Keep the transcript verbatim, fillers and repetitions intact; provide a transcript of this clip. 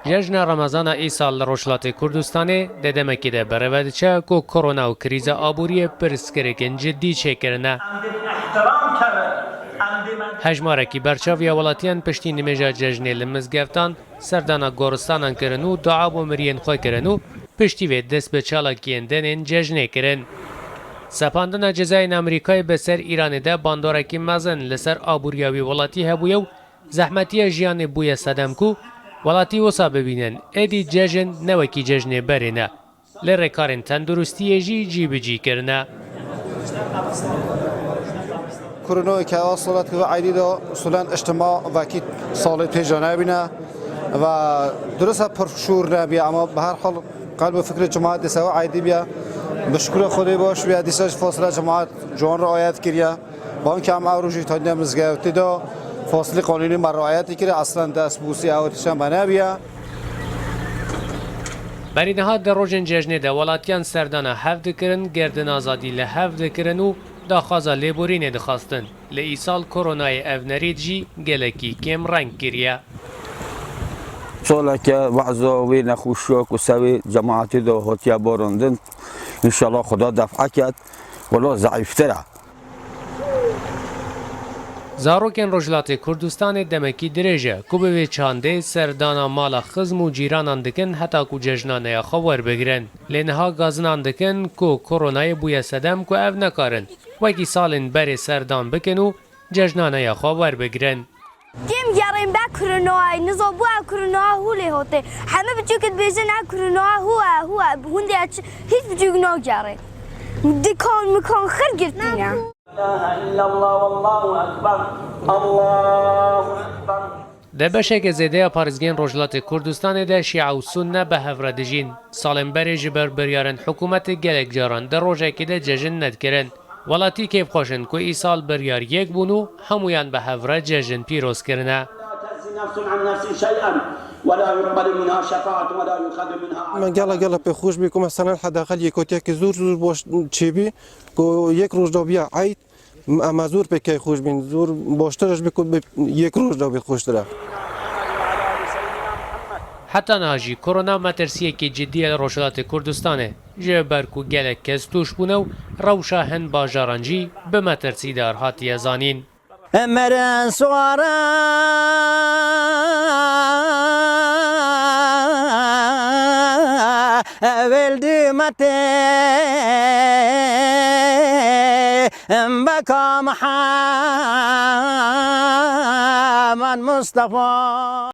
Cejna Remezana îsal li Rojhilatê Kurdistanê di demekê de bereve diçe ku korona û krîza aboriyê pirsgirêkên cidî çêkirine. Hejmarekî berçav ya welatiyan piştî nimêja cejnê li mizgeftan serdana goristanan kirin û dua bo miriyên xwe kirin û piştî vê dest bi çalakiyên din ên cejnê kirin. Sepandina cezayên Amerîkayê bi ser Îranê de bandorekî mezin li ser aboriya wî welatî hebûye û zehmetiya jiyanê bûye sedem ku welatî wisa bibînin, êdî cejn ne wekî cejnê berê ne. Lê rêkarên tenduristiyê jî cî bi cî kirine. Kurino ke ew solet ke eydî do solen îctima vekî salê pêca nebîne ve durist e pir şûr nebiye ama bi her hal qelb û fikrê cemaetê sewe eydî biye. Bi şukura Xwedê baş biye. Dîsa jî fasile cemaet ciwan riayet kiriye. Bankê em ew rojî taniye mizgeftî de fasilî qanûnî me riayetî kiriye. Eslen destbûsî ew tişe me nebiye. Berî niha di rojên cejnê de welatiyan serdana hev dikirin, girdin azadî li hev dikirin û daxwaza lêborînê dixwastin. Lê îsal koronayê ev nerît jî gelekî kêm reng kiriye. Soleke weza wê nexweşiya ku sewê cemaetî de hatiye barandin, înşallah Xuda def'a ket, welo zeîftir e. Zarokên Rojhilatê Kurdistanê demekî dirêj e ku bi vê çandê serdana mala xizm û cîranan dikin heta ku cejnaneya xwe werbigrin. Lê niha gazinan dikin ku koronayê bûye sedem ku ev nekarin wekî salên berê serdan bikin û cejnaneya xwe werbigrin. Kêm gerên be kurinoay, nizo bû ev kurinoa hû lê hotê. Heme biçûk dibêjin ev kurinoa hû e, hû e. Hûn dê çi, hiç biçûk nagerê. Dikan mikan xir girtîne. La ilahe illallah, wallahu ekber. Allahu ekber. Di beşeke zêde ya parêzgehên Rojhilatê Kurdistanê de Şîa û Sunne bi hev re dijîn. Salên berê ji ber biryarên hikûmetê gelek caran di rojekê de cejin nedikirin. Welatî kêfxweş in ku îsal biryar yek bûn û hemûyan bi hev re cejin pîroz kirine. لا تجزي نفس عن نفس شيئا ولا يقبل منها شفاعة ولا يؤخذ منها عدل. Me gela gela pê xweş bî ku meselen hedexel yekotiyekî zor zor baş çêbî ku yek roj da biya eyd, em zor pê key xweş bîn, zor baştir ji bî ku bi yek roj da bî xweştir e. Heta niha jî korona metirsiyekî cidî ye li Rojhilatê Kurdistanê. Ji ber ku gelek kes tûş bûne û rewşa hin bajaran jî bi metirsîdar hatiye zanîn. Mere suara evel dimete beka Muhammed Mustafa.